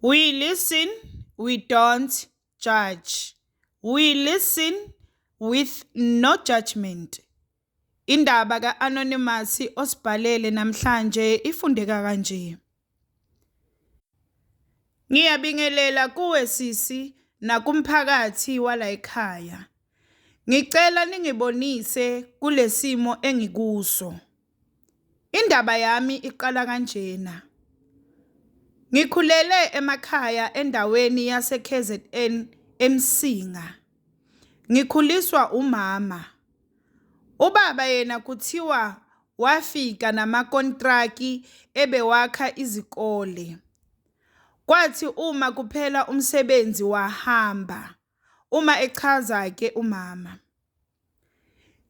We listen, we don't judge. We listen with no judgment. Indaba ka-Anonymous osibhalele namhlanje ifundeka kanje. Ngiyabingelela kuwe sisi nakumphakathi walayikhaya. Ngicela ningibonise kulesimo engikuso. Indaba yami iqala kanjena. Ngikhulele emakhaya endaweni yase-KZN eMsinga. Ngikhuliswa umama. Ubaba yena kuthiwa wafika namakontraki ebewakha izikole. Kwathi uma kuphela umsebenzi wahamba. Uma echaza-ke umama.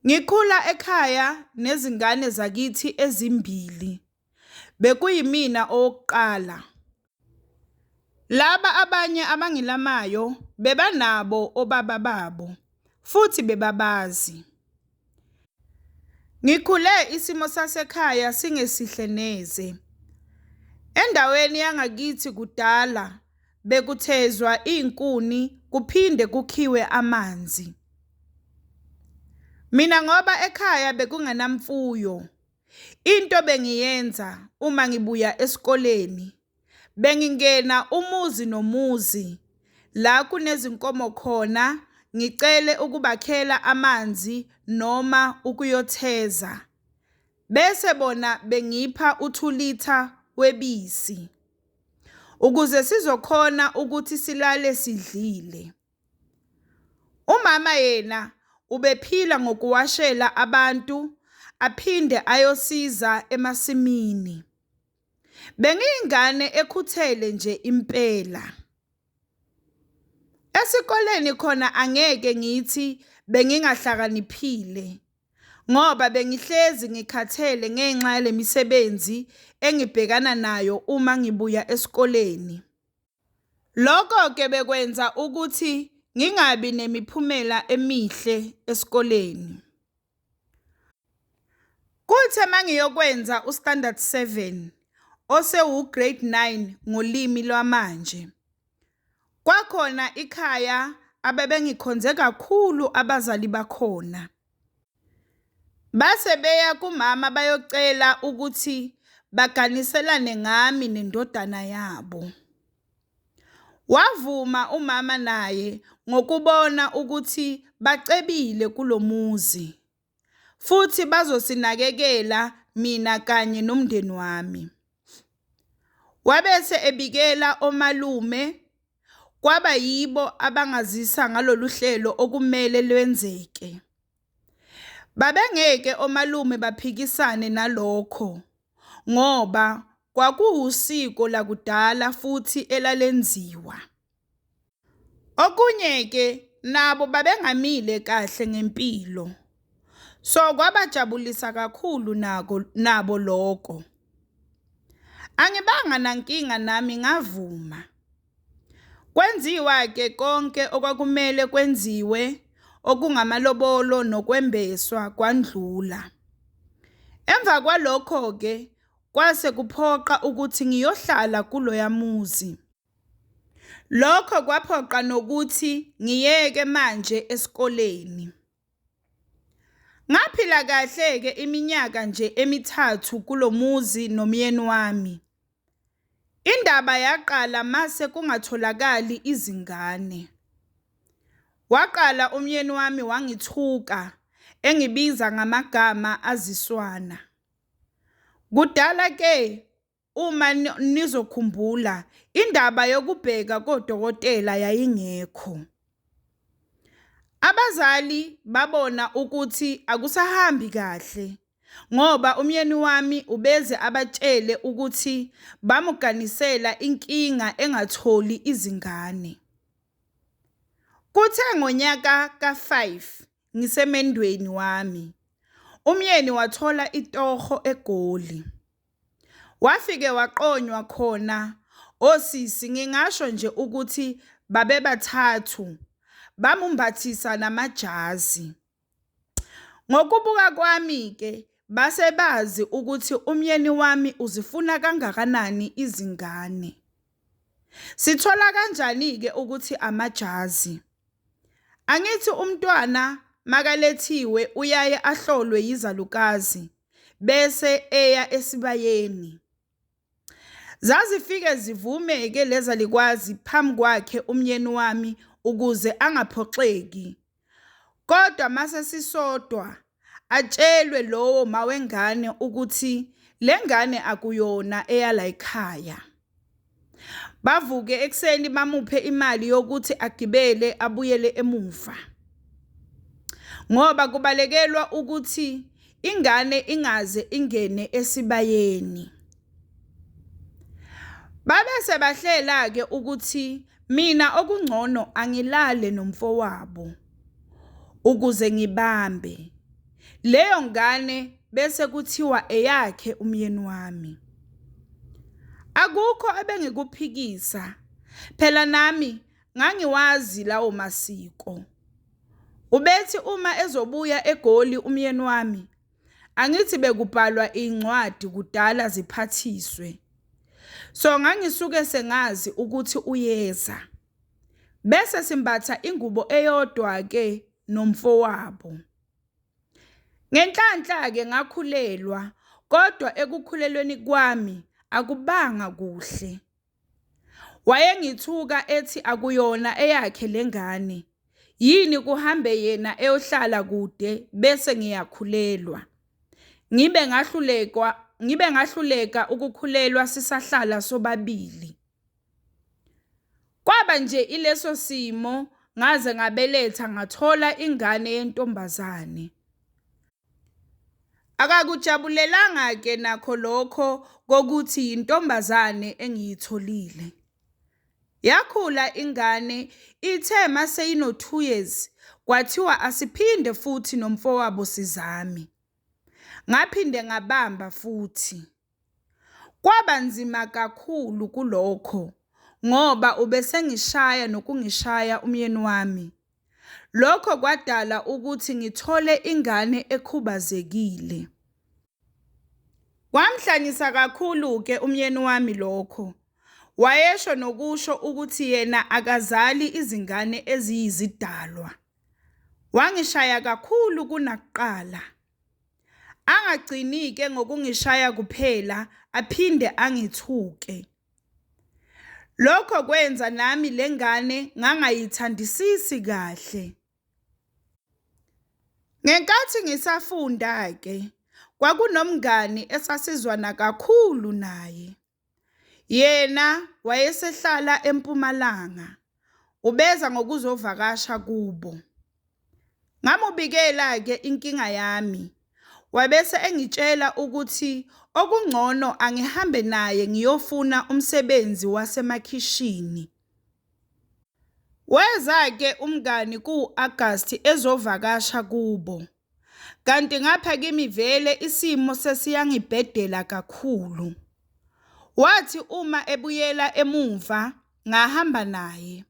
Ngikhula ekhaya nezingane zakithi ezimbili. Bekuyimina owokuqala. Laba abanye abangilamayo bebanabo obaba babo futhi bebabazi. Ngikhule isimo sasekhaya singesihle neze. Endaweni yangakithi kudala bekuthezwa iy'nkuni kuphinde kukhiwe amanzi. Mina ngoba ekhaya bekungenamfuyo, into bengiyenza uma ngibuya esikoleni bengingena umuzi nomuzi la kunezinkomo khona ngicele ukubakhela amanzi noma ukuyotheza. Bese bona bengipha uthulitha webisi ukuze sizokhona ukuthi silale sidlile. Umama yena ubephila ngokuwashela abantu aphinde ayosiza emasimini. Bengiyingane ekhuthele nje impela. Esikoleni khona angeke ngithi bengingahlakaniphile ngoba bengihlezi ngikhathele ngenxa yale misebenzi engibhekana nayo uma ngibuya esikoleni. Lokho-ke bekwenza ukuthi ngingabi nemiphumela emihle esikoleni. Kuthe mangiyokwenza uStandard 7 osewu-Grade 9 ngolimi lwamanje, kwakhona ikhaya abebengikhonze kakhulu abazali bakhona. Base beya kumama bayocela ukuthi baganiselane ngami nendodana yabo. Wavuma umama naye ngokubona ukuthi bacebile kulo muzi futhi bazosinakekela mina kanye nomndeni wami. Wabese ebikela omalume kwaba yibo abangazisa ngalolu hlelo okumele lwenzeke. Babengeke omalume baphikisane nalokho ngoba kwakuwusiko lakudala futhi elalenziwa. Okunye-ke nabo babengamile kahle ngempilo. So kwabajabulisa kakhulu nako nabo lokho. Angibanga nankinga nami ngavuma. Kwenziwa-ke konke okwakumele kwenziwe okungamalobolo nokwembeswa kwandlula. Emva kwalokho-ke kwase kuphoqa ukuthi ngiyohlala kuloya muzi. Lokho kwaphoqa nokuthi ngiyeke manje esikoleni. Ngaphila kahle-ke iminyaka nje emithathu kulo muzi nomyeni wami. Indaba yaqala mase kungatholakali izingane. Waqala umyeni wami wangithuka engibiza ngamagama aziswana. Kudala ke uma nizokhumbula indaba yokubheka kodokotela yayingekho. Abazali babona ukuthi akusahambi kahle ngoba umyeni wami ubeze abatshele ukuthi bamuganisela inkinga engatholi izingane. Kuthe ngonyaka ka-5 ngisemendweni wami, umyeni wathola itoho eGoli. Wafike waqonywa khona osisi ngingasho nje ukuthi babebathathu bamumbathisa namajazi. Ngokubuka kwami-ke base bazi ukuthi umyeni wami uzifuna kangakanani izingane. Sithola kanjani-ke ukuthi amajazi? Angithi umntwana makalethiwe uyaye ahlolwe yizalukazi bese eya esibayeni. Zazifike zivume-ke lezalikwazi phambi kwakhe umyeni wami ukuze angaphoxeki. Kodwa mase sisodwa atshelwe lowo mawengane ukuthi le ngane akuyona eyalayikhaya. Bavuke ekuseni bamuphe imali yokuthi agibele abuyele emuva. Ngoba kubalekelwa ukuthi ingane ingaze ingene esibayeni. Babe sebahlela-ke ukuthi mina okungcono angilale nomfowabo ukuze ngibambe leyo ngane bese kuthiwa eyakhe umyeni wami. Akukho ebengikuphikisa phela nami ngangiwazi lawo masiko. Ubethi uma ezobuya eGoli umyeni wami angithi bekubhalwa iy'ncwadi kudala ziphathiswe. So ngangisuke sengazi ukuthi uyeza. Bese simbatha ingubo eyodwa-ke nomfowabo. Ngenhlanhla-ke ngakhulelwa kodwa ekukhulelweni kwami akubanga kuhle. Wayengithuka ethi akuyona eyakhe le ngane, yini kuhambe yena eyohlala kude bese ngiyakhulelwa. Ngibe ngahlulekwa, ngibe ngahluleka ukukhulelwa sisahlala sobabili. Kwaba nje ileso simo ngaze ngabeletha ngathola ingane yentombazane. Akakujabulelanga-ke nakho lokho kokuthi yintombazane engiyitholile. Yakhula ingane ithe maseyino-2 years kwathiwa asiphinde futhi nomfowabo sizame. Ngaphinde ngabamba futhi. Kwaba nzima kakhulu kulokho ngoba ubesengishaya nokungishaya umyeni wami. Lokho kwadala ukuthi ngithole ingane ekhubazekile. Kwamhlanyisa kakhulu-ke umyeni wami lokho. Wayesho nokusho ukuthi yena akazali izingane eziyizidalwa. Wangishaya kakhulu kunakuqala. Angagcini-ke ngokungishaya kuphela aphinde angithuke. Lokho kwenza nami le ngane ngangayithandisisi kahle. Ngenkathi ngisafunda-ke kwakunomngani esasizwana kakhulu naye. Yena wayesehlala eMpumalanga, ubeza ngokuzovakasha kubo. Ngamubikela-ke inkinga yami, wabese engitshela ukuthi okungcono angihambe naye ngiyofuna umsebenzi wasemakhishini. Weza-ke umngani kuwu-Agasti ezovakasha kubo. Kanti ngapha kimi vele isimo sesiyangibhedela kakhulu. Wathi uma ebuyela emuva ngahamba naye.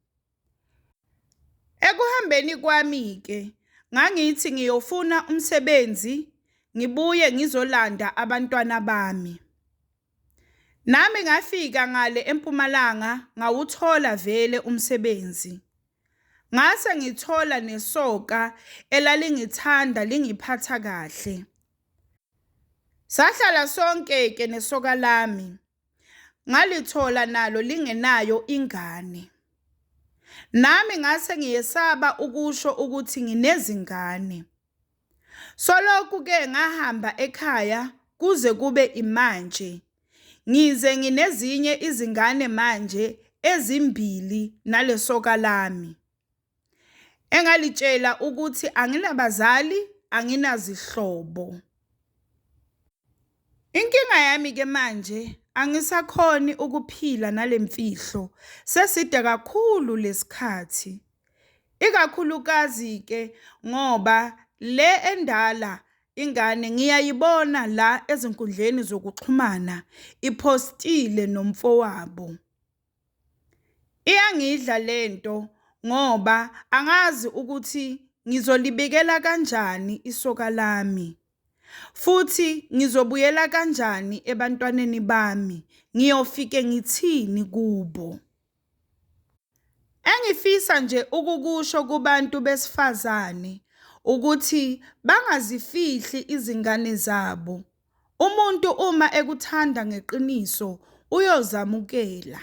Ekuhambeni kwami-ke ngangithi ngiyofuna umsebenzi ngibuye ngizolanda abantwana bami. Nami ngafika ngale eMpumalanga ngawuthola vele umsebenzi. Ngase ngithola nesoka elalingithanda lingiphatha kahle. Sahlala sonke-ke nesoka lami. Ngalithola nalo lingenayo ingane. Nami ngase ngiyesaba ukusho ukuthi nginezingane. Solokhu-ke ngahamba ekhaya kuze kube imanje. Ngize nginezinye izingane manje ezimbili nalesoka lami. Engalitshela ukuthi anginabazali, anginazihlobo. Inkinga yami-ke manje angisakhoni ukuphila nale mfihlo, seside kakhulu lesikhathi. Ikakhulukazi-ke ngoba le endala ingane ngiyayibona la ezinkundleni zokuxhumana iphostile nomfowabo. Iyangidla lento ngoba angazi ukuthi ngizolibikela kanjani isoka lami. Futhi ngizobuyela kanjani ebantwaneni bami, ngiyofike ngithini kubo? Engifisa nje ukukusho kubantu besifazane ukuthi bangazifihli izingane zabo. Umuntu uma ekuthanda ngeqiniso uyozamukela.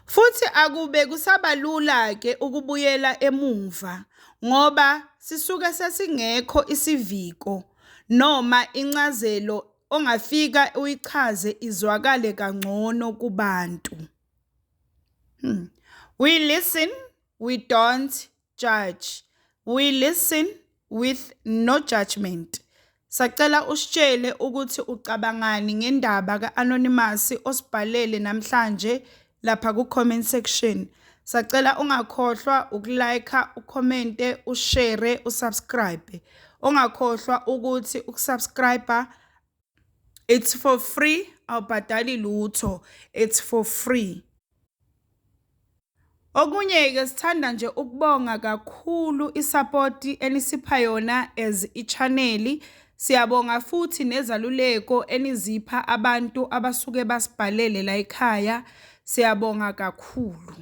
Futhi akube kusabalula-ke ukubuyela emuva ngoba sisuke sesingekho isiviko noma incazelo ongafika uyichaze izwakale kangcono kubantu. We listen, we don't judge. We listen with no judgment. Sacela usitshele ukuthi ucabangani ngendaba ka-Anonymous osibhalele namhlanje lapha ku-comment section. Sacela ungakhohlwa ukulike, ucommente, ushare, usubscribe. Ungakhohlwa ukuthi ukusubscribe, it's for free, awubhadali lutho, it's for free. Okunye-ke, sithanda nje ukubonga kakhulu isupport enisipha yona as i-channel. Siyabonga futhi nezaluleko enizipha abantu abasuke basibhalele la ekhaya. Siyabonga kakhulu.